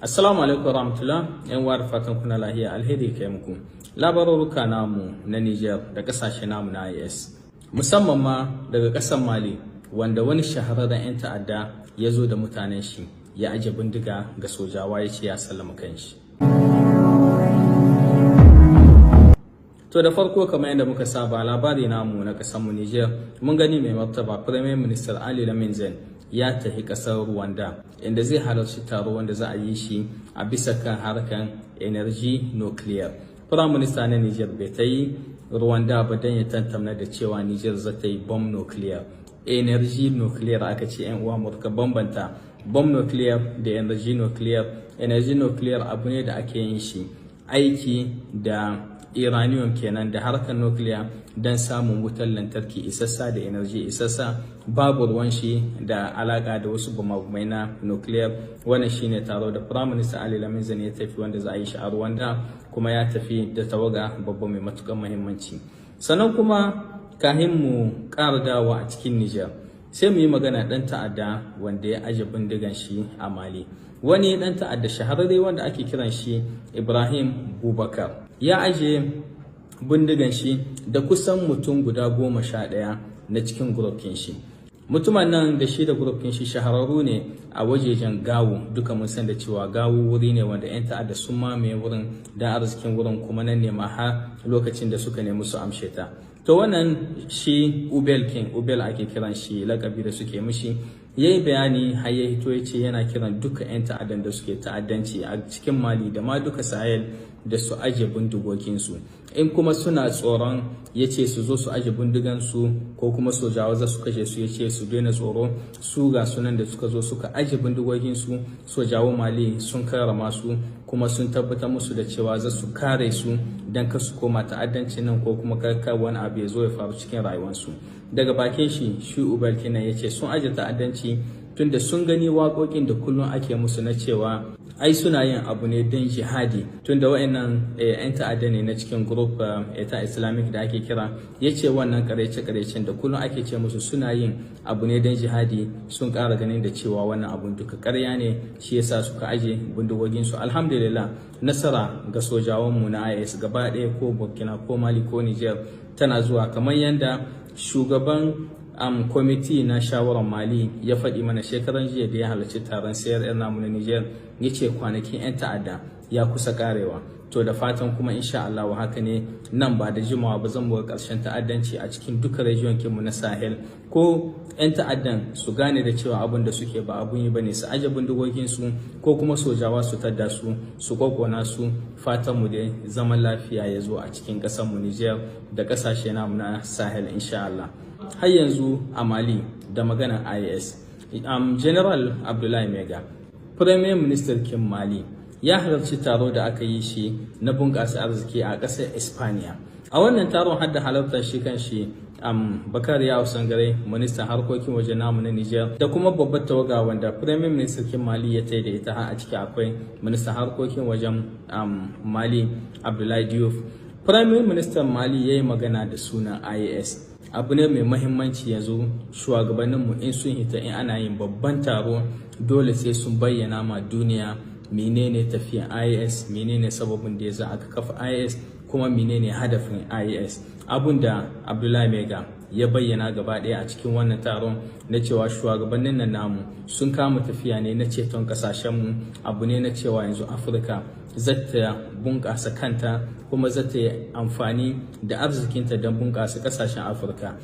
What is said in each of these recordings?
Assalamu alaikum warahmatullah. Yan uwa, fatan kuna lahiya, alheri kai muku. Labaruruka namu na Niger da kasashe namu na AES, musamman ma daga kasar Mali, wanda wani shahararren 'yan ta'adda ya zo da mutanen shi ya aje bindiga ga sojawa, ya ce ya sallama kanshi. To, da farko, kamar yadda muka saba, labari namu na kasar mu Niger, mun gani mai martaba Premier Minister Ali Lamin Zen ya tafi kasar Rwanda, inda zai halarci taro wanda za a yi shi a bisa kan harkan énergie nucléaire. Prime Minister na Niger bai ta yi Rwanda ba don ya tantamna da cewa Niger za ta yi bombe nucléaire. Énergie nucléaire aka ce. Yan uwa, mu bambanta bombe nucléaire da énergie nucléaire. Énergie nucléaire abu ne da ake yin shi aiki da uranium kenan, da harkar nuclear, don samun wutar lantarki isassa da energy isassa, babu ruwan shi da alaka da wasu bumabumai na nuclear. Wannan shine taro da Prime Minister Ali Lamin Zane ya tafi, wanda za a yi shi a Rwanda, kuma ya tafi da tawaga babba mai matukan muhimmanci. Sannan kuma, kahin mu ƙara dawa a cikin Niger, sai mu yi magana ɗan ta'adda wanda ya aje bindigan shi a Mali. Wani ɗan ta'adda shahararre wanda ake kiran shi Ibrahim Bubakar ya aje bindigan shi da kusan mutum guda 11 na cikin group kin shi. Mutumin nan da shi da group kin shi shahararru ne a wajejen Gawo. Duka mun san da cewa Gawo wuri ne wanda 'yan ta'adda sun mamaye wurin da arzikin wurin, kuma nan ne ma har lokacin da suka nemi su amshe ta. To, wannan shi Ubel King, Ubel ake kiran shi, lakabi da suke mishi, ya yi bayani har ya hito ya ce yana kiran duka 'yan ta'addan da suke ta'addanci a cikin Mali da ma duka Sahel da su aje bindigoginsu. In kuma suna tsoron, ya ce su zo su aje bindigansu, ko kuma sojawa za su kashe su, ya ce su daina tsoro. Su ga sunan da suka zo suka aje bindigoginsu, sojawa Mali sun karrama su, kuma sun tabbatar musu da cewa za su kare su don kar su koma ta'addanci nan, ko kuma kar wani abu ya zo ya faru cikin rayuwarsu. Daga bakin shi, shi Ubel kenan, ya ce sun aje ta'addanci tunda sun gani waƙoƙin da kullum ake musu na cewa ai suna yin abu ne don jihadi, tunda wa'annan 'yan ta'adda ne na cikin group État Islamique da ake kira. Ya ce wannan karece-karecen da kullum ake ce musu suna yin abu ne don jihadi, sun ƙara ganin da cewa wannan abun duka ƙarya ne, shi yasa suka aje bindigoginsu. Alhamdulillah, nasara ga sojawanmu na AES gaba ɗaya, ko Burkina ko Mali ko Niger, tana zuwa, kamar yadda shugaban kwamiti na shawarar Mali ya faɗi mana shekaran jiya da ya halarci taron CRR namu na Niger. Ya ce kwanakin 'yan ta'adda ya kusa karewa. To, da fatan kuma insha Allah haka ne, nan ba da jimawa ba zan buga ƙarshen ta'addanci a cikin duka region kinmu na Sahel, ko 'yan ta'addan su gane da cewa abin da suke ba abun yi bane, su aje bindigogin su, ko kuma sojawa su tadda su, su kokona su. Fatan mu dai zaman lafiya ya zo a cikin ƙasar mu Niger da ƙasashe namu na Sahel, insha Allah. Har yanzu a Mali da maganar AES, General Abdullahi Maiga, Premier Minister kin Mali, ya halarci taro da aka yi shi na bunƙasa arziki a ƙasar Espanya. A wannan taron har da halartar shi kan shi Bakari Yawo Sangare, ministan harkokin waje namu na Niger, da kuma babbar tawaga wanda Premier Minister kin Mali ya tai da ita. Har a ciki akwai ministan harkokin wajen Mali, Abdullahi Diouf. Premier Minister Mali ya yi magana da sunan AES. Abu ne mai mahimmanci yanzu shugabanninmu in sun hita, in ana yin babban taro, dole sai sun bayyana ma duniya menene tafiyan AES, menene sababin da ya za aka kafa AES, kuma menene hadafin AES. Abun da Abdullahi Maiga ya bayyana gaba ɗaya a cikin wannan taron na cewa shugabannin nan namu sun kama tafiya ne na ceton kasashenmu. Abu ne na cewa yanzu Afirka zata bunƙasa kanta, kuma zata yi amfani da arzikinta don bunƙasa ƙasashen Afirka.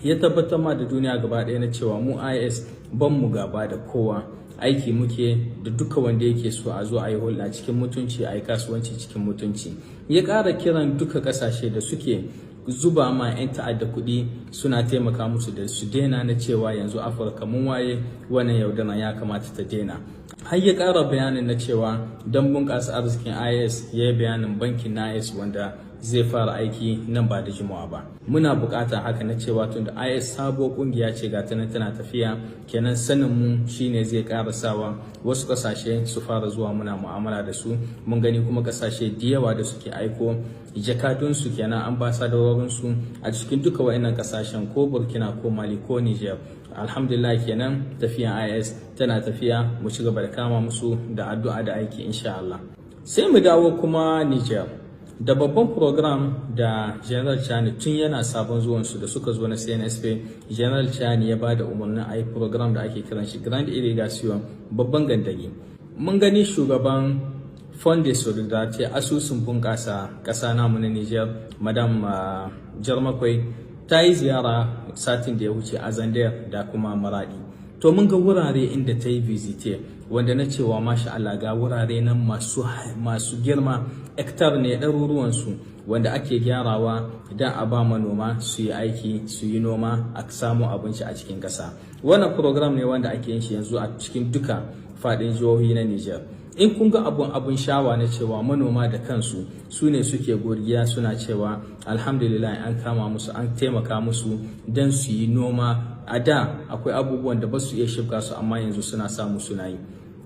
Ya tabbatar ma da duniya gaba ɗaya na cewa mu AES ban mu gaba da kowa, aiki muke da duka wanda yake so a zo a yi hulɗa cikin mutunci, a yi kasuwanci cikin mutunci. Ya ƙara kiran duka ƙasashe da suke zuba ma 'yan ta'adda kuɗi suna taimaka musu da su daina, na cewa yanzu Afirka mun waye, wannan yaudaran ya kamata ta daina. Har ya ƙara bayanin na cewa don bunƙasa arzikin AES, ya yi bayanin bankin na AES wanda zai fara aiki nan ba da jimawa ba. Muna bukata haka na cewa tunda AES sabuwar kungiya ce, ga ta tana tafiya, kenan sanin mu shine zai ƙara sawa wasu kasashe su fara zuwa muna mu'amala da su. Mun gani kuma kasashe da yawa da suke aiko jakadunsu, kenan ambasadarorinsu a cikin duka wa'annan kasashen, ko Burkina ko Mali ko Niger. Alhamdulillah, kenan tafiyan AES tana tafiya. Mu ci gaba da kama musu da addu'a da aiki, insha Allah. Sai mu dawo kuma Niger da babban program da General Tchiani tun yana sabon zuwansu da suka zo na CNSP. General Tchiani ya ba da umarnin a yi program da ake kiran shi Grande Irrigation, babban gandari. Mun gani shugaban Fonds de Solidarité, asusun bunƙasa ƙasa namu na Niger, Madam Djermakoye, ta yi ziyara satin da ya wuce a Zinder da kuma Maradi. To, mun ga wurare inda ta yi visite, wanda na cewa masha Allah, ga wurare nan masu girma, hectare ne ɗaruruwansu, wanda ake gyarawa don a ba manoma su yi aiki, su yi noma, a samu abinci a cikin ƙasa. Wannan program ne wanda ake yin shi yanzu a cikin duka faɗin jihohi na Niger. In kun ga abun shawa na cewa manoma da kansu su ne suke godiya, suna cewa alhamdulillah, an kama musu, an taimaka musu don su yi noma. A da akwai abubuwan da ba su iya shibka su, amma yanzu suna samu suna yi.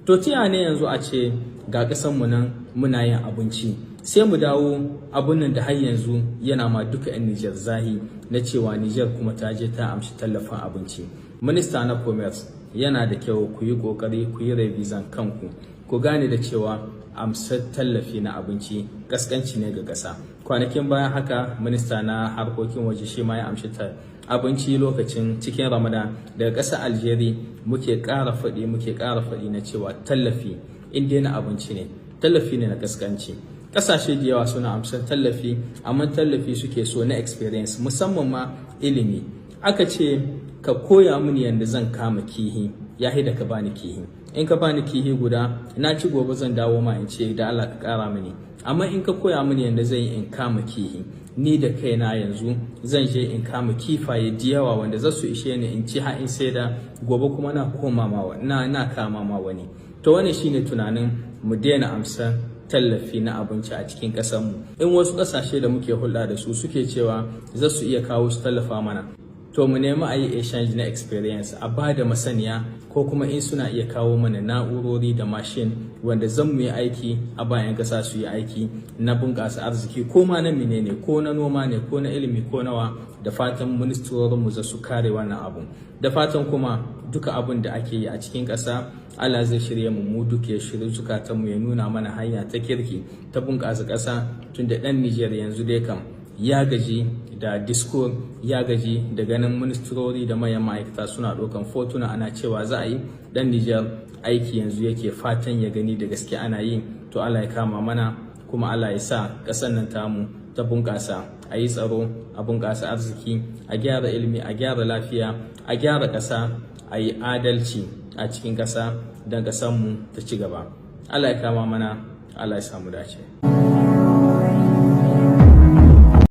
To, tiya ne yanzu a ce ga mu nan muna yin abinci, sai mu dawo abun nan da har yanzu yana ma duka 'yan Nijar zahi, na cewa Nijar kuma ta je ta amshi tallafin abinci. Minista na Commerce, yana da kyau ku yi kokari ku yi révision kanku, ku gane da cewa amsar tallafi na abinci kaskanci ne ga ƙasa. Kwanakin bayan haka, minista na harkokin waje shi ma ya amshi ta abinci lokacin cikin Ramadan daga ƙasar Algeria. Muke ƙara faɗi, muke ƙara faɗi na cewa tallafi in dai na abinci ne, tallafi ne na kaskanci. Ƙasashe da yawa suna amsar tallafi, amma tallafi suke so na experience, musamman ma ilimi. Aka ce ka koya mini yadda zan kama kihi ya da ka bani kihi. In ka bani kihi guda na ci, gobe zan dawo ma in ce da Allah ka kara mini. Amma in ka koya mini yadda zan yi in kama kihi, ni da kaina yanzu zan je in kama kifaye da yawa wanda za su ishe ni in ci har in saida, gobe kuma na koma ma na kama ma wani. To, wannan shine tunanin mu daina amsa tallafi na abinci a cikin ƙasarmu. In wasu ƙasashe da muke hulɗa da su suke cewa za su iya kawo su tallafa mana, to mu nemi a yi exchange na experience, a ba da masaniya, ko kuma in suna iya kawo mana na'urori da mashin wanda zan mu yi aiki, a bayan ƙasa su yi aiki na bunƙasa arziki, ko ma na menene, ko na noma ne, ko na ilimi, ko nawa. Da fatan ministorinmu za su kare wannan abu, da fatan kuma duka abun da ake yi a cikin ƙasa, Allah zai shirye mu mu duk, ya shirye zukatanmu, ya nuna mana hanya ta kirki ta bunƙasa ƙasa, tunda ɗan Nijar yanzu dai kam ya gaji da discours, ya gaji da ganin ministrori da manyan ma'aikata suna ɗaukan fotuna ana cewa za a yi. Ɗan Nijar aiki yanzu yake fatan ya gani da gaske ana yi. To, Allah ya kama mana, kuma Allah ya sa ƙasar nan tamu ta bunƙasa, a yi tsaro, a bunƙasa arziki, a gyara ilimi, a gyara lafiya, a gyara ƙasa, a yi adalci a cikin ƙasa don ƙasarmu ta ci gaba. Allah ya kama mana, Allah ya samu dace.